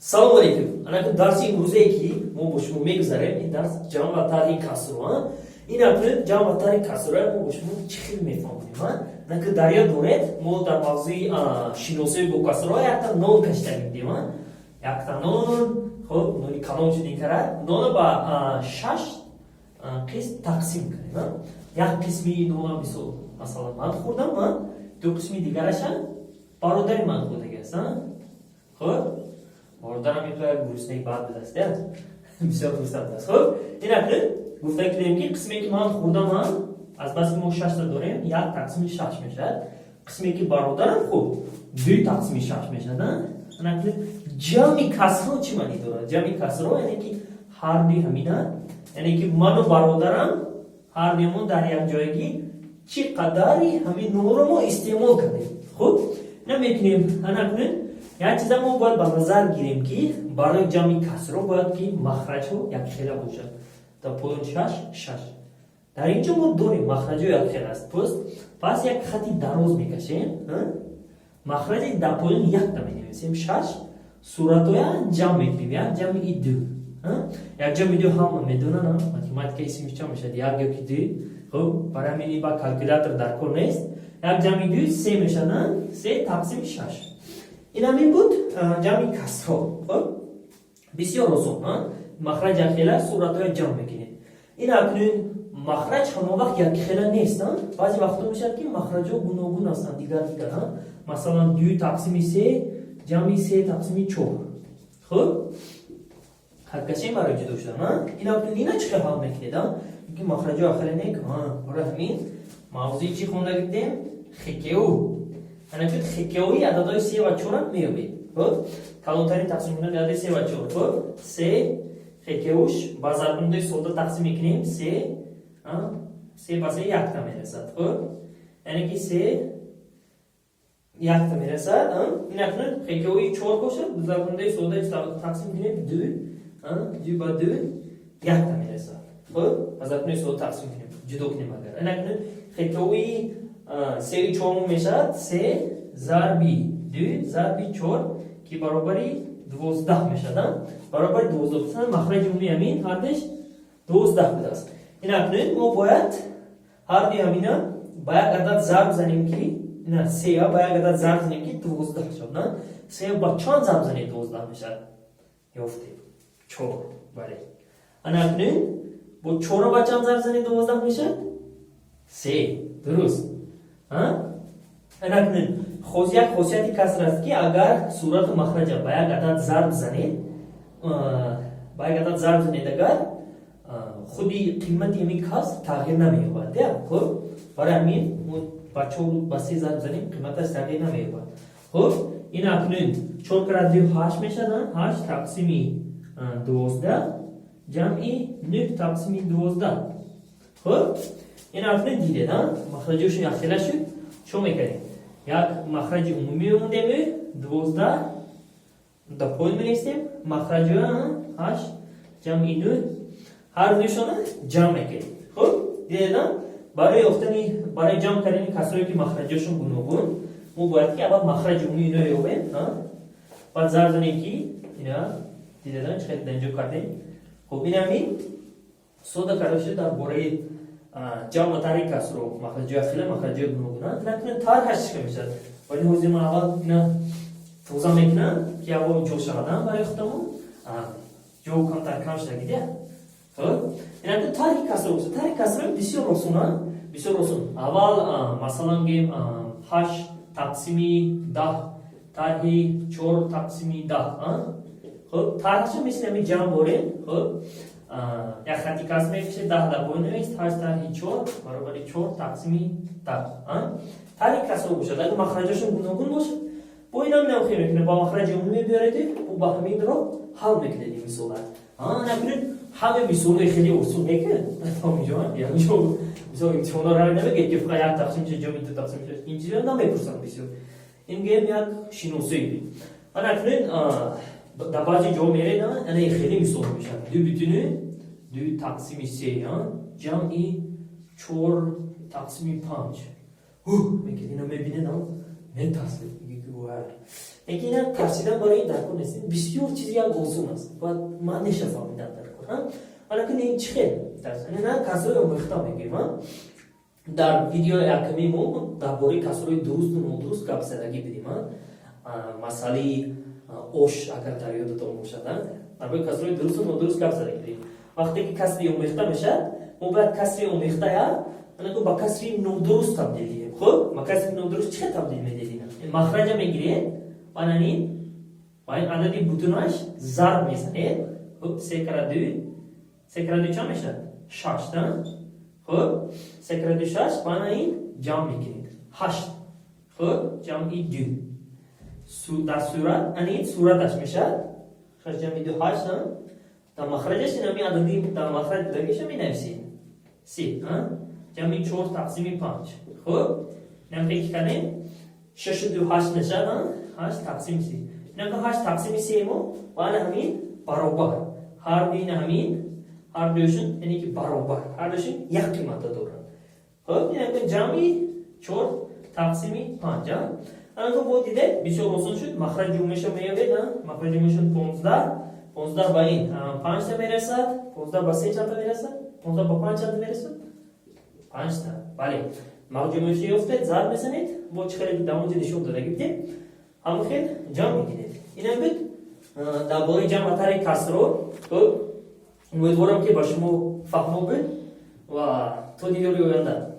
Салому алейкум. Анакун дарси имрӯзае, ки мо бо шумо мегузарем, ин дарс ҷамъ ва тарҳи касро. Ин акнун ҷамъ ва тарҳи касро мо бо шумо чӣ хел мефаҳмонем? Анаки дар ёд доред, мо дар мавзӯи шиносоӣ бо касрҳо якта нон кашида будем. Якта нон, хуб, нони калон шуд ин кара. Нонро ба шаш қисм тақсим кардем. Як қисми нона, мисол, масалан, ман хӯрдам, ду қисми дигараша бародари ман хӯрдагиаст. Хуб, бародарам як гуруснаи бад будаст, бисёр хурсанд аст. Хуб, ин акнун гуфта кунем, ки қисме, ки ман хӯрдам, азбаски мо шашта дорем, як тақсими шаш мешавад. Қисме, ки бародарам хӯрд, ду тақсими шаш мешавад. Акнун ҷамъи касрҳо чӣ маънӣ дорад? Ҷамъи касрҳо, яъне ки ҳарди ҳамина, яъне ки ману бародарам ҳардуямон дар якҷоягӣ чӣ қадари ҳамин нонро мо истеъмол кардем. Хуб, ина мекунем. Анакунун як чиза мо бояд ба назар гирем, ки барои ҷамъи касрҳо бояд ки махраҷҳо якхела бошад. Дар поён шаш, шаш. Дар ин ҷо мо дорем, махраҷҳо якхел аст. Пас як хати дароз мекашем, махраҷи дар поён якта менависем, шаш. Суратҳоя ҷамъ мекунем: як ҷамъи и ду. Як ҷамъи ду, ҳама медонанд, математика исмиш чанд мешавад? Як ё ки ду. Хуб, барои ҳамин ба калкулятор дар кор нест. Як ҷамъи ду се мешавад, се тақсими шаш. Ин ҳамин буд ҷамъи касрҳо. Хуб, бисёр осон. Махраҷ якхела, суратҳоя ҷамъ мекунед. Ин акнун махраҷ ҳама вақт якхела нест. Баъзе вақтҳо мешавад, ки махраҷҳо гуногун ҳастанд, дигар дигар. Масалан, ду тақсими се ҷамъи се тақсими чор. Хуб, хаткашем барои ҷудо шудан. Ин акнун ина чӣ хел ҳал мекунед, ки махраҷҳо якхела не? Барои ҳамин мавзӯи чӣ хонда гирдем? ХКУ. Анакун ХКУи ададҳои се ва чорам меёбед. Хуб, калонтарин тақсимкунандаи адади се ва чор. Хуб, се ХКУш ба зарбкунандаи сода тақсим мекунем, се се ба се якта мерасад. Хуб, яъне ки се якта мерасад. Ин акнун ХКУи чор бошад, зарбкунандаи сода тақсим кунем, ду ду ба ду якта мерасад. Хуб, ба зарбкунандаи сода тақсим кунем, ҷудо кунем агар. Ин акнун ХКУи сеи чорум мешавад се зарби ду зарби чор, ки баробари 12 мешавад, баробари 12. Махраҷи умумии ҳамин ҳардеш 12 будааст. Ин акнун мо бояд ҳарди ҳамина ба як адад зарб занем, ки ина сея ба як адад зарб занем, ки 12 шавад. Сея ба чанд зарб занем, 12 мешавад? Ёфтем, чор. Бале, ана акнун бо чора ба чанд зарб занем, 12 мешавад? Се, дуруст. Анакнун як хосияти каср аст, ки агар сурату махраҷа ба як адад зарб занед, ба як адад зарб занед агар, худи қимати ҳамин каср тағйир намеёбад. Хуб, барои ҳамин мо ба чор, ба се зарб занем, қиматаш тағйир намеёбад. Хуб, ин акнун чор кара ду ҳашт мешавад, ҳашт тақсими 12 ҷамъи нӯҳ тақсими 12. Хуб, ин акнун дидед, махраҷошон якхела шуд. Чо мекардем? Як махраҷи умумӣ мемондем, 12 да поён менавистем, махраҷоя ҳашт ҷамъи нӯҳ, ҳар дуишона ҷамъ мекардем. Хуб, дидед, барои ёфтани, барои ҷамъ кардани касрое, ки махраҷошон гуногун, мо бояд ки аввал махраҷи умумии ино ёбем, баъд зарб занем, ки ина дидед, чӣ хеле дар инҷо кардем. Хуб, ин ҳамин сода карда шуда дар бораи ҷамъ ва тарҳи касро, махраҷои якхела, махраҷои гуногуна. Накунед, тарҳаш чӣ мешавад? Вале ҳозир ман аввал ина тоза мекунам, ки ҳаво ҷо шавад барои худамон, ҷо камтар кам шуда гидя. Хуб, ина тарҳи касро бошад, тарҳи касро бисёр осон, бисёр осон. Аввал, масалан, гем ҳашт тақсими 10 тарҳи чор тақсими 10. Хуб, тарҳаша мисли ҳамин ҷамъ борем. Хуб, як хати каср мекашед, 10 дар поён навист, ҳашт тарҳи чор баробари чор тақсими 10. Тарҳи касро бошад, агар махраҷашон гуногун бошад, бо инам навхе мекунед, ба махраҷи умумӣ биёред, бо ба ҳамин роҳ ҳал мекунед ин мисола. Накунед, ҳама мисолҳои хеле осон мекунед. Ягонҷо мисол имтиҳонро рай намегӯед, ки фақат як тақсим шуд, ҷамъи ду тақсим шуд. Ин чизро намепурсанд бисёр. Ин гӯем як шиносоӣ. Накунед, дар баъзе ҷо меред, ана хеле мисол мешавад: ду бутуну ду тақсими се ҷамъи чор тақсими панҷ. Мекунед, ино мебинед, метарсед. Лекин ина тарсидан барои ин дар кор нест. Бисёр чизи як осон аст, бояд маънеша фаҳмидан дар кор. Ана ин чӣ хел на касрои омехта мегӯем. Дар видеои яками мо дар бораи касрои дурусту нодуруст гап задагӣ будем. Масъалаи ош, агар дар ёдатон бошад, дар бораи касрои дурусту нодуруст гап задагӣ будем. Вақте ки касри омехта мешавад, мо бояд касри омехтая ба касри нодуруст табдил диҳем. Хуб, ба касри нодуруст чӣ хел табдил медиҳем? Махраҷа мегиред ва нанин ва ин адади бутунаш зарб мезанед. Хуб, се кара ду, се кара ду чанд мешавад? Шаш. Хуб, се кара ду шаш, ва ана ин ҷамъ мекунед, ҳашт. Хуб, ҷамъи ду дар сурат, ана ин сураташ мешавад шаш ҷамъи ду ҳашт. Дар махраҷаш инами адади дар махраҷ будагиша менависед, се ҷамъи чор тақсими панҷ. Хуб, инам ки кардем, шашу ду ҳашт мешавад, ҳашт тақсими се. Инам ҳашт тақсими се мо ва ана ҳамин баробар ҳар ду, ина ҳамин ҳар дуюшон, яъне ки баробар, ҳар дуюшон як қимата доранд. Хуб, инам ҷамъи чор тақсими панҷ. Анако бо дидед, бисёр осон шуд. Махраҷи умумиша меёбед. Махраҷи умумишон 15, 15 ба ин панҷта мерасад, 15 ба се чандта мерасад, 15 ба панҷ чандта мерасад? Панҷта, бале. Махраҷи умумиша ёфтед, зарб мезанед, бо чӣ хеле дар онҷо нишон додагӣ будем, ҳамон хел ҷамъ мекунед. Инам буд дар бораи ҷамъ ва тарҳи касро. Хуб, умедворам, ки ба шумо фаҳмо буд ва то дидори оянда.